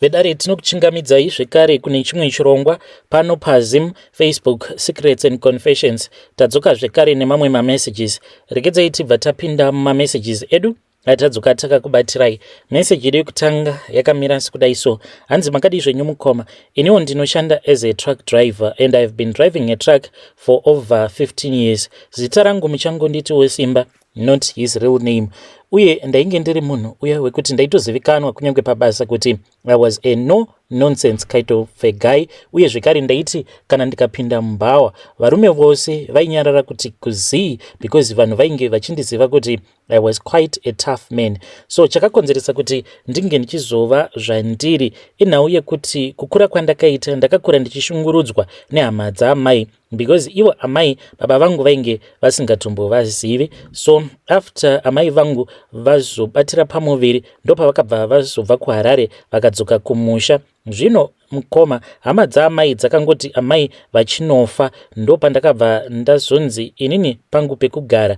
Vedare, tinokuchingamidzai zvekare kune chimwe chirongwa pano paZim Facebook Secrets and Confessions. Tadzoka zvekare nemamwe mamessages. Regedzai tibva tapinda mumamessages edu atadzoka takakubatirai. Meseji yedu yekutanga yakamira sekudai so. Hanzi, "Makadii zvenyu mukoma? Iniwo ndinoshanda as a truck driver and I have been driving a truck for over 15 years. Zita rangu muchangonditiwo Simba, not his real name. Uye ndainge ndiri munhu uya wekuti ndaitozivikanwa kunyange pabasa kuti I was a no nonsense kind of a guy. Uye zvekare ndaiti kana ndikapinda mubhawa, varume vose vainyarara kuti kuzii, because vanhu vainge vachindiziva kuti I was quite a tough man. So chakakonzeresa kuti ndinge ndichizova zvandiri inhau yekuti kukura kwandakaita, ndakakura ndichishungurudzwa nehama dzaamai, because ivo amai baba vangu vainge vasingatombovazivi. So after amai vangu vazobatira pamuviri, ndopavakabva vazobva kuHarare vakadzoka kumusha. Zvino mukoma, hama dzaamai dzakangoti amai vachinofa, ndopandakabva ndazonzi inini pangu pekugara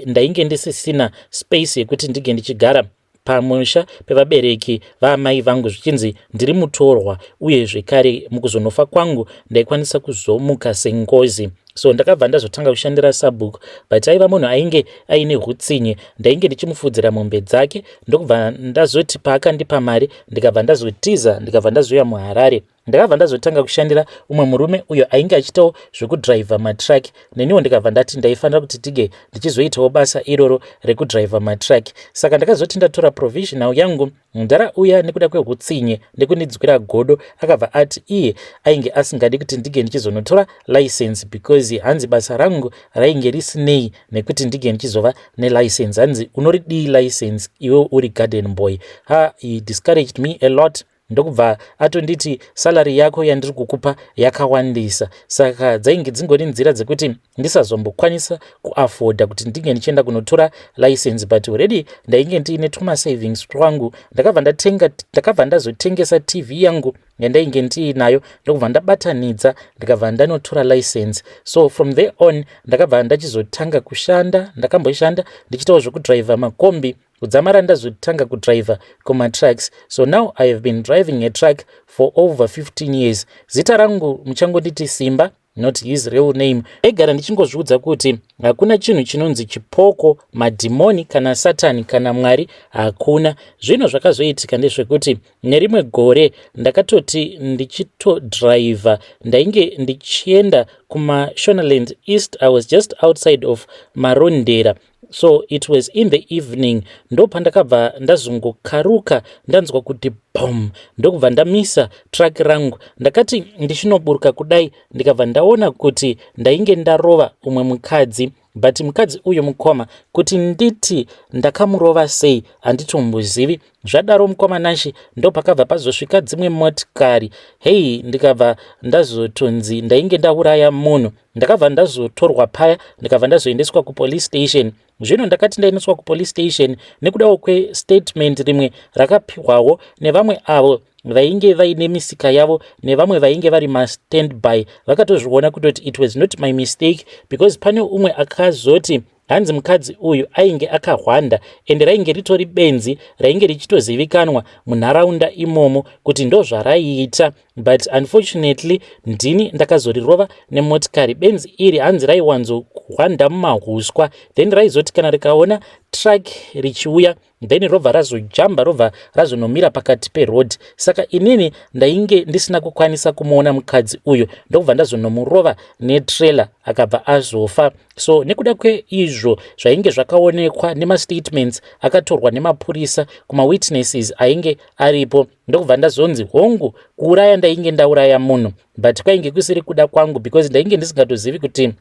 ndainge ndisisina space yekuti ndinge ndichigara pamusha pevabereki vaamai vangu, zvichinzi ndiri mutorwa, uye zvekare mukuzonofa kwangu ndaikwanisa kuzomuka sengozi. So ndakabva ndazotanga kushandira sabhuku, but aiva munhu ainge aine utsinye. Ndainge ndichimufudzira mombe dzake, ndokubva ndazoti paakandipa mari, ndikabva ndazotiza, ndikabva ndazouya muHarare. Ndakabva ndazotanga kushandira umwe murume uyo ainge achiitawo zvekudhiraivha matruck. Neniwo ndikabva ndati ndaifanira kuti tige ndichizoitawo basa iroro rekudhiraivha matruck. Saka ndakazoti ndatora provisional yangu, mudhara uya nekuda kweutsinye nekundidzwira godo akabva ati iye ainge asingadi kuti ndige ndichizonotora license, because hanzi basa rangu rainge risinei nekuti ndige ndichizova nelicense. Hanzi, 'Unoridii license iwe uri garden boy?' Ha, he discouraged me a lot, ndokubva atonditi, 'Salary yako yandiri kukupa yakawandisa.' Saka dzainge dzingori nzira dzekuti ndisazombokwanisa kuafforda kuti ndinge ndichienda kunotora license. But already ndainge ndiine tumasavings twangu. Ndakabva ndatenga, ndakabva ndazotengesa TV yangu yandainge ndiinayo, ndokubva ndabatanidza, ndikabva ndanotora license. So from there on ndakabva ndachizotanga kushanda. Ndakamboshanda ndichiitawo zvekudhiraivha makombi kudzamara ndazotanga kudhiraivha kumatrucks. So now I have been driving a truck for over 15 years. Zita rangu muchangonditi Simba, not his real name. Aigara ndichingozviudza kuti hakuna chinhu chinonzi chipoko, madhimoni, kana Satani, kana Mwari hakuna. Zvino zvakazoitika ndezvekuti nerimwe gore ndakatoti ndichitodhiraivha, ndainge ndichienda kuMashonaland East. I was just outside of Marondera, so it was in the evening. Ndopandakabva ndazongokaruka, ndanzwa kuti bom, ndokubva ndamisa truck rangu. Ndakati ndichinoburuka kudai, ndikabva ndaona kuti ndainge ndarova umwe mukadzi. But mukadzi uyu mukoma, kuti nditi ndakamurova sei handitombozivi. Zvadaro mukoma Nashi, ndopakabva pazosvika dzimwe motikari. Hei, ndikabva ndazotonzi ndainge ndauraya munhu. Ndakabva ndazotorwa paya, ndikabva ndazoendeswa kupolice station. Zvino ndakati ndaendeswa kupolice station, nekudawo kwestatement rimwe rakapiwawo nevamwe avo vainge vaine misika yavo nevamwe vainge vari mastandby, vakatozviona kutoti it was not my mistake, because pane umwe akazoti hanzi mukadzi uyu ainge akahwanda, ende rainge ritori benzi rainge richitozivikanwa munharaunda imomo kuti ndo zvaraiita. But unfortunately ndini ndakazorirova nemotikari. Benzi iri hanzi raiwanzohwanda mumahuswa, then raizoti kana rikaona truck richiuya, then robva razojamba, robva razonomira pakati peroad. Saka inini ndainge ndisina kukwanisa kumuona mukadzi uyu, ndokubva ndazonomurova netrailer, akabva azofa. So nekuda kweizvo zvainge zvakaonekwa nemastatements akatorwa nemapurisa kumawitnesses ainge aripo, ndokubva ndazonzi hongu, kuuraya ndainge ndauraya munhu, but kwainge kusiri kuda kwangu, because ndainge ndisingatozivi kuti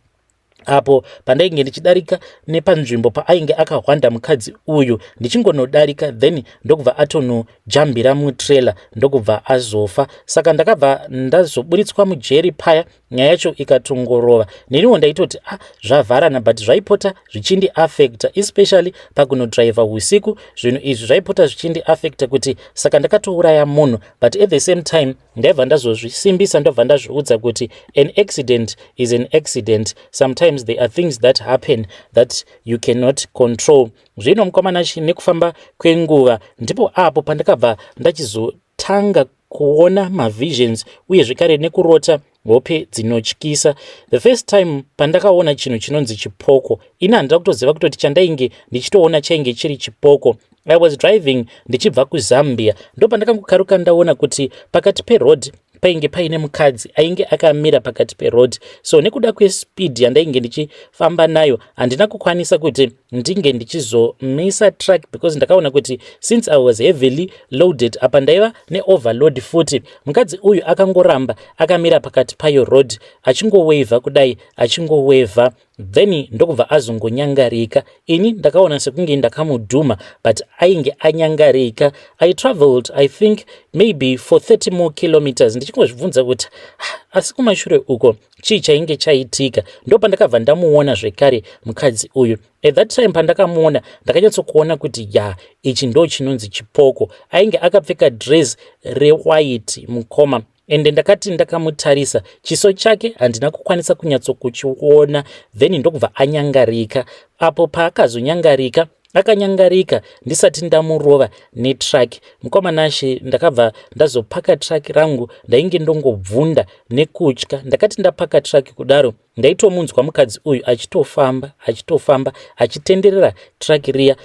apo pandainge ndichidarika nepanzvimbo paainge akahwanda mukadzi uyu, ndichingonodarika, then ndokubva atonojambira mutrailer, ndokubva azofa. Saka ndakabva ndazoburitswa mujeri paya, nyaya yacho ikatongorova. Neniwo ndaitoti, "Ah, zvavharana," but zvaipota zvichindiafecta, especially pakunodhiraivha usiku. Zvinhu izvi zvaipota zvichindiafecta kuti saka ndakatouraya munhu. But at the same time ndaibva ndazozvisimbisa, ndobva ndazviudza kuti an accident is an accident. Sometimes there are things that happen that you cannot control. Zvino mukoma Nashi, nekufamba kwenguva ndipo apo pandakabva ndachizotanga kuona mavisions uye zvekare nekurota hope dzinotyisa. The first time pandakaona chinhu chinonzi chipoko, ini handina kutoziva kutoti chandainge ndichitoona chainge chiri chipoko. I was driving ndichibva kuZambia, ndopandakangokaruka ndaona kuti pakati peroad painge paine mukadzi ainge akamira pakati peroad. So nekuda kwespeed yandainge ndichifamba nayo, handina kukwanisa kuti ndinge ndichizomisa truck, because ndakaona kuti since I was heavily loaded, apa ndaiva neoverload futi. Mukadzi uyu akangoramba akamira pakati payo road, achingowevha kudai, achingowevha, then ndokubva azongonyangarika. Ini ndakaona sekunge ndakamudhuma, but ainge anyangarika. I traveled, I think, maybe for 30 more kilometers ndichingozvibvunza kuti, ah, asi kumashure uko chii chainge chaitika? Ndopandakabva ndamuona zvekare mukadzi uyu. At that time pandakamuona, ndakanyatsokuona kuti ya, ichi ndo chinonzi chipoko. Ainge akapfeka dress rewhite, mukoma, ende ndakati ndakamutarisa, chiso chake handina kukwanisa kunyatsokuchiona. Then ndokubva anyangarika. Apo paakazonyangarika, akanyangarika ndisati ndamurova netruck, mukoma Nashe. Ndakabva ndazopaka truck rangu, ndainge ndongobvunda nekutya. Ndakati ndapaka truck kudaro, ndaitomunzwa mukadzi uyu achitofamba, achitofamba, achitenderera truck riya.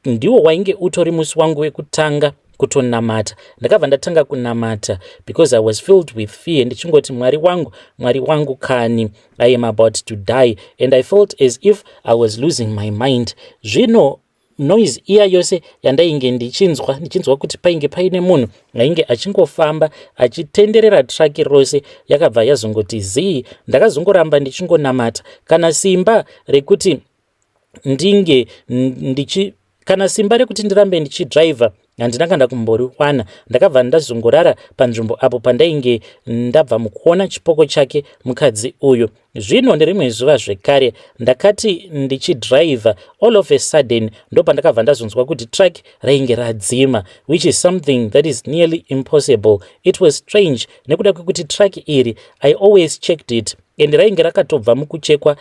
Ndiwo wainge utori musi wangu wekutanga kutonamata. Ndakabva ndatanga kunamata because I was filled with fear, ndichingoti, "Mwari wangu, Mwari wangu kani, I am about to die." And I felt as if I was losing my mind. Zvino noise iya yose yandainge ndichinzwa, ndichinzwa kuti painge paine munhu ainge achingofamba achitenderera truck rose, yakabva yazongoti zii. Ndakazongoramba ndichingonamata. Kana simba rekuti ndinge ndichi kana simba rekuti ndirambe ndichidhiraivha handina kana kumboriwana. Ndakabva ndazongorara panzvimbo apo pandainge ndabva mukuona chipoko chake mukadzi uyu. Zvino nerimwe zuva zvekare, ndakati ndichidhiraivha, all of a sudden ndopandakabva ndazonzwa kuti truck rainge radzima, which is something that is nearly impossible. It was strange nekuda kwekuti truck iri, I always checked it, and rainge rakatobva mukuchekwa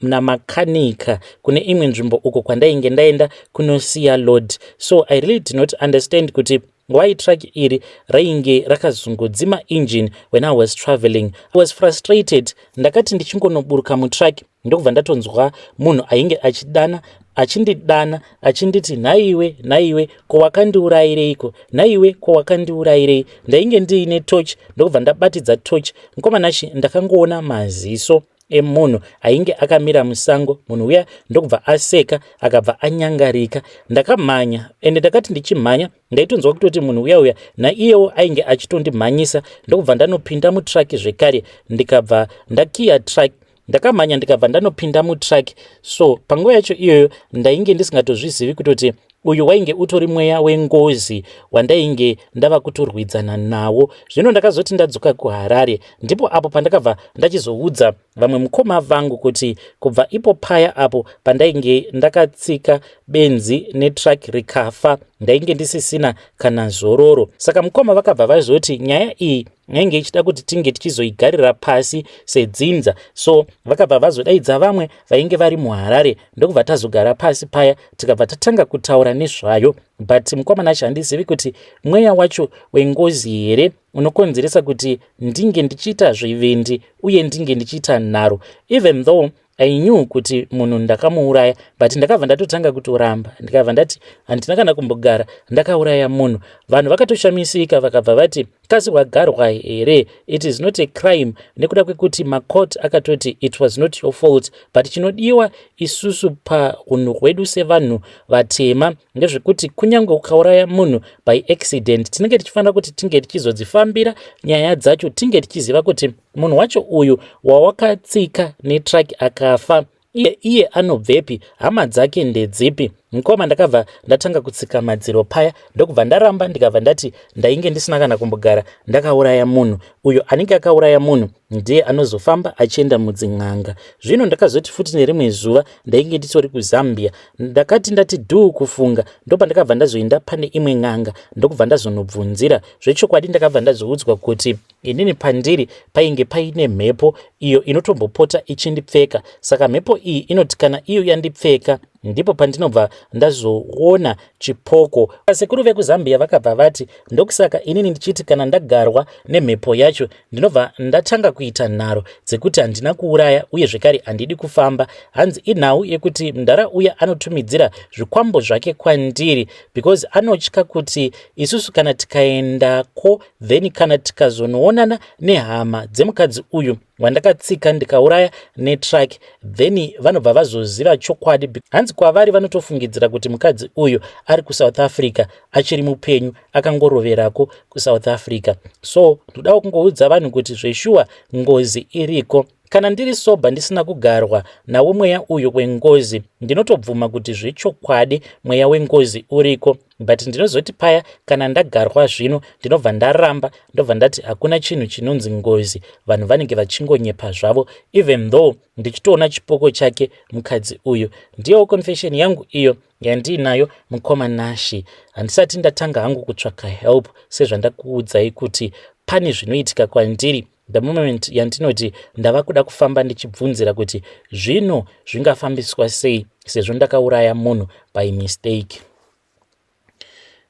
namakanika kune imwe nzvimbo uko kwandainge ndaenda kunosiya load. So I really did not understand kuti why truck iri rainge rakazongodzima engine when I was traveling. I was frustrated. Ndakati ndichingonoburuka mutruck, ndokubva ndatonzwa munhu ainge achidana, achindidana, achinditi, "Nhaiwe, nhaiwe, ko wakandiurayireiko? Nhaiwe, ko wakandiurayirei?" Ndainge ndiine torch, ndokubva ndabatidza torch. Mukoma Nashe, ndakangoona maziso emunhu ainge akamira musango. Munhu uya ndokubva aseka, akabva anyangarika. Ndakamhanya, ende ndakati ndichimhanya, ndaitonzwa kutoti munhu uya uya naiyewo ainge achitondimhanyisa. Ndokubva ndanopinda mutruck zvekare, ndikabva ndakiya truck. Ndakamhanya, ndikabva ndanopinda mutruck. So panguva yacho iyoyo ndainge ndisingatozvizivi kutoti uyu wainge utori mweya wengozi wandainge ndava kutorwidzana nawo. Zvino ndakazoti ndadzoka kuHarare, ndipo apo pandakabva ndachizoudza vamwe mukoma vangu kuti kubva ipo paya apo pandainge ndakatsika benzi netruck rikafa, ndainge ndisisina kana zororo. Saka mukoma vakabva vazoti nyaya iyi yainge ichida kuti tinge tichizoigarira pasi sedzinza. So vakabva vazodaidza vamwe vainge vari muHarare, ndokubva tazogara pasi paya, tikabva tatanga kutaura nezvayo. But mukoma Nashe, handizivi kuti mweya wacho wengozi here unokonzeresa kuti ndinge ndichiita zvivindi uye ndinge ndichiita nharo. Even though I knew kuti munhu ndakamuuraya, but ndakabva ndatotanga kutoramba. Ndikabva ndati handina kana kumbogara ndakauraya munhu. Vanhu vakatoshamisika, vakabva vati, "Kasi wagarwa here? It is not a crime nekuda kwekuti macourt akatoti it was not your fault." But chinodiwa isusu paunhu hwedu sevanhu vatema ndezvekuti kunyange ukauraya munhu by accident, tinenge tichifanira kuti tinge tichizodzifambira nyaya dzacho, tinge tichiziva kuti munhu wacho uyu wawakatsika netruck akafa, iye iye anobvepi, hama dzake ndedzipi? Mukoma, ndakabva ndatanga kutsika madziro paya, ndokubva ndaramba, ndikabva ndati ndainge ndisina kana kumbogara ndakauraya munhu. Uyo anenge akauraya munhu ndiye anozofamba achienda mudzin'anga. Zvino ndakazoti futi nerimwe zuva, ndainge nditori kuZambia, ndakati ndati dhuu kufunga, ndopandakabva ndazoenda pane imwe n'anga, ndokubva ndazonobvunzira zvechokwadi. Ndakabva ndazoudzwa kuti inini pandiri painge paine mhepo iyo inotombopota ichindipfeka. Saka mhepo iyi inoti kana iyo yandipfeka Ndipo pandinobva ndazoona chipoko. Sekuru vekuZambia vakabva vati, ndokusaka inini ndichiti kana ndagarwa nemhepo yacho ndinobva ndatanga kuita nharo dzekuti handina kuuraya uye zvekare handidi kufamba. Hanzi inhau yekuti mudhara uya anotumidzira zvikwambo zvake kwandiri because anotya kuti isusu kana tikaendako, then kana tikazonoonana nehama dzemukadzi uyu wandakatsika ndikauraya netruck, then vanobva vazoziva chokwadi. Hanzi kwavari vanotofungidzira kuti mukadzi uyu ari kuSouth Africa, achiri mupenyu, akangoroverako kuSouth Africa. So ndodawo kungoudza vanhu kuti zveshuwa ngozi iriko. Kana ndiri sober, ndisina kugarwa nawo mweya uyu wengozi, ndinotobvuma kuti zvechokwadi mweya wengozi uriko, but ndinozoti paya kana ndagarwa zvino, ndinobva ndaramba, ndobva ndati hakuna chinhu chinonzi ngozi, vanhu vanenge vachingonyepa zvavo, even though ndichitoona chipoko chake mukadzi uyu. Ndiyowo confession yangu iyo yandiinayo, mukoma Nashi. Handisati ndatanga hangu kutsvaka help, sezvandakuudzai kuti pane zvinoitika kwandiri. The moment yandinoti ndava kuda kufamba ndichibvunzira kuti zvino zvingafambiswa sei, sezvo ndakauraya munhu by mistake.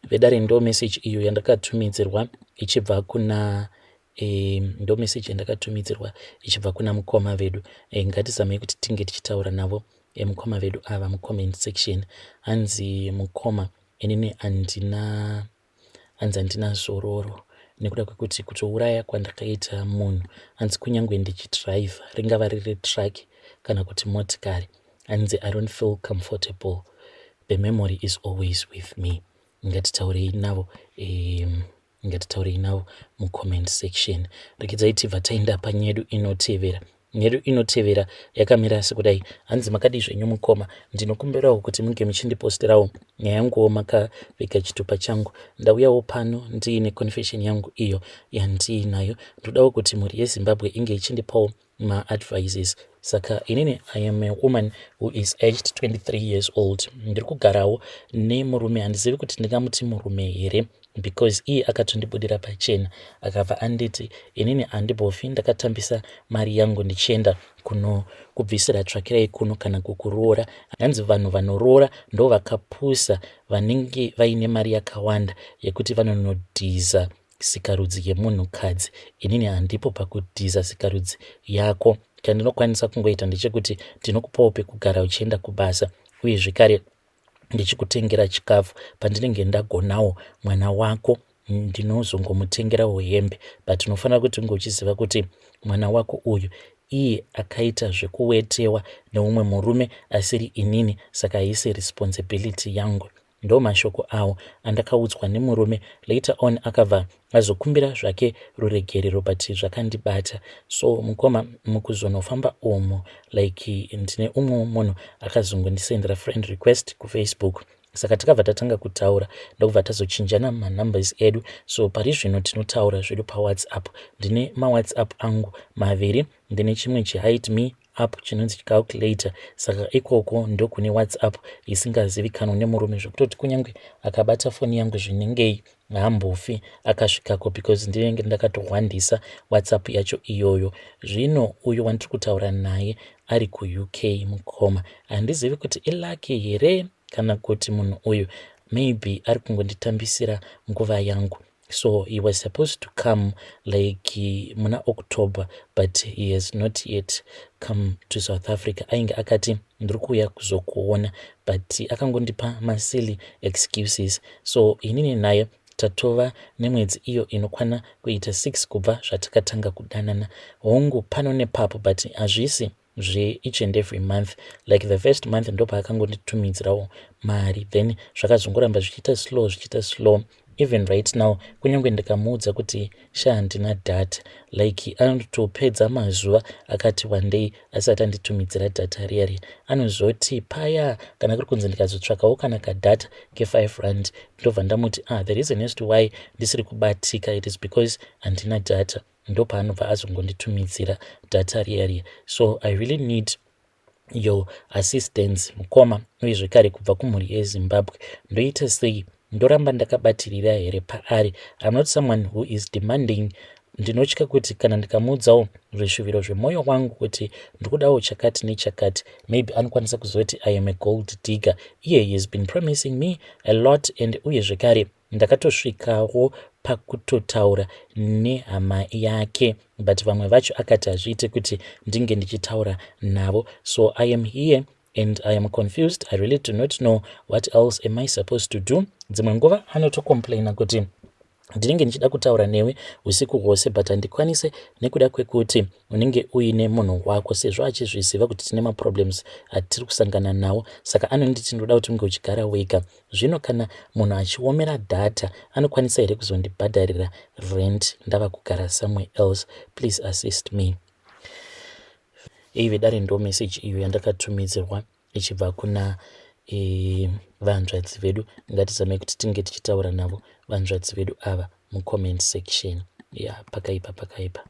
Vedare, ndo message iyo yandakatumidzirwa ichibva kuna ndo message yandakatumidzirwa ichibva kuna mukoma vedu. Ngatizamei kuti tinge tichitaura navo mukoma vedu ava mucomment section. Hanzi, mukoma, inini handina, hanzi handina zororo nekuda kwekuti kutouraya kwandakaita munhu. Hanzi kunyange ndichidhiraivha, ringava riri truck kana kuti motikari, hanzi I don't feel comfortable. The memory is always with me. Ngatitaurei navo, ngatitaurei navo mucomment section. Rekedzai tibva taenda panyedu inotevera. Nyedu inotevera yakamira sekudai. Hanzi, makadii zvenyu mukoma? Ndinokumbirawo kuti munge muchindiposterawo nyaya yanguwo makavega chitupa changu. Ndauyawo pano ndiine confession yangu iyo yandiinayo. Ndodawo kuti mhuri yeZimbabwe inge ichindipawo maadvices. Saka inini I am a woman who is aged 23 years old. Ndiri kugarawo nemurume. Handizivi kuti ndingamuti murume here, because iye akatondibudira pachena, akabva anditi inini handimbofi ndakatambisa mari yangu ndichienda kuno kubvisira tsvakirai kuno kana kukuroora. Hanzi vanhu vanoroora ndo vakapusa, vanenge vaine mari yakawanda yekuti vanonodhiza sikarudzi yemunhukadzi. Inini handipo pakudhiza sikarudzi yako. Chandinokwanisa kungoita ndechekuti ndinokupawo pekugara uchienda kubasa, uye zvekare ndichikutengera chikafu. Pandinenge ndagonawo mwana wako, ndinozongomutengerawo hembe, but unofanira kuti unge uchiziva kuti mwana wako uyu iye akaita zvekuwetewa neumwe murume asiri inini, saka haisi responsibility yangu. Ndo mashoko awo andakaudzwa nemurume. Later on akabva azokumbira zvake ruregerero, but zvakandibata. So mukoma, mukuzonofamba umu, like ndine umwe munhu akazongondisendera friend request kuFacebook, saka takabva tatanga kutaura, ndokubva tazochinjana manumbers edu. So pari zvino tinotaura zvedu paWhatsApp. Ndine maWhatsApp angu maviri. Ndine chimwe chihide me app chinonzi calculator, saka ikoko ndokune WhatsApp isingazivikanwa nemurume, zvekutoti kunyange akabata foni yangu zvinengei, haambofi akasvikako, because ndinenge ndakatohwandisa WhatsApp yacho iyoyo. Zvino uyu wandiri kutaura naye ari kuUK. Mukoma, handizivi kuti iluck here kana kuti munhu uyu maybe ari kungonditambisira nguva yangu. So he was supposed to come like muna October, but he has not yet come to South Africa. Ainge akati ndiri kuuya kuzokuona, but akangondipa masilly excuses. So inini naye tatova nemwedzi iyo inokwana kuita 6 kubva zvatakatanga kudanana. Hongu, pano nepapo, but hazvisi zveeach and every month. Like the first month ndopaakangonditumidzirawo mari, then zvakazongoramba zvichiita slow, zvichiita slow. Even right now, kunyange ndikamuudza kuti sha, handina data, like anotopedza mazuva akati wandei asati anditumidzira data riya riya. Anozoti paya kana kuri kunzi ndikazotsvakawo kana kadata ke5 rand, ndobva ndamuti, ah, the reason as to why ndisiri kubatika, it is because handina data. Ndopaanobva azongonditumidzira data riya riya. So I really need your assistance, mukoma, uye zvekare kubva kumhuri yeZimbabwe. Ndoita sei? Ndoramba ndakabatirira here paari? I'm not someone who is demanding. Ndinotya kuti kana ndikamuudzawo zvishuviro zvemwoyo wangu kuti ndikudawo chakati nechakati, maybe anokwanisa kuzoti I am a gold digger. Iye he has been promising me a lot and uye zvekare ndakatosvikawo pakutotaura nehama yake, but vamwe vacho akati hazviite kuti ndinge ndichitaura navo. So I am here and I am confused. I really do not know what else am I supposed to do. Dzimwe nguva anotocomplaina kuti ndinenge ndichida kutaura newe usiku hwose, but handikwanise nekuda kwekuti unenge uine munhu wako, sezvo achizviziva kuti tine maproblems atiri kusangana nawo. Saka anonditi ndoda kuti unge uchigara wega. Zvino kana munhu achiomera data, anokwanisa here kuzondibhadharira rent ndava kugara somewhere else? Please assist me. Iyi vedare ndo message iyo yandakatumidzirwa ichibva kuna vanzvadzi vedu. Ngatizamei kuti tinge tichitaura navo vanzvadzi vedu ava mucomment section. Ya, pakaipa, pakaipa.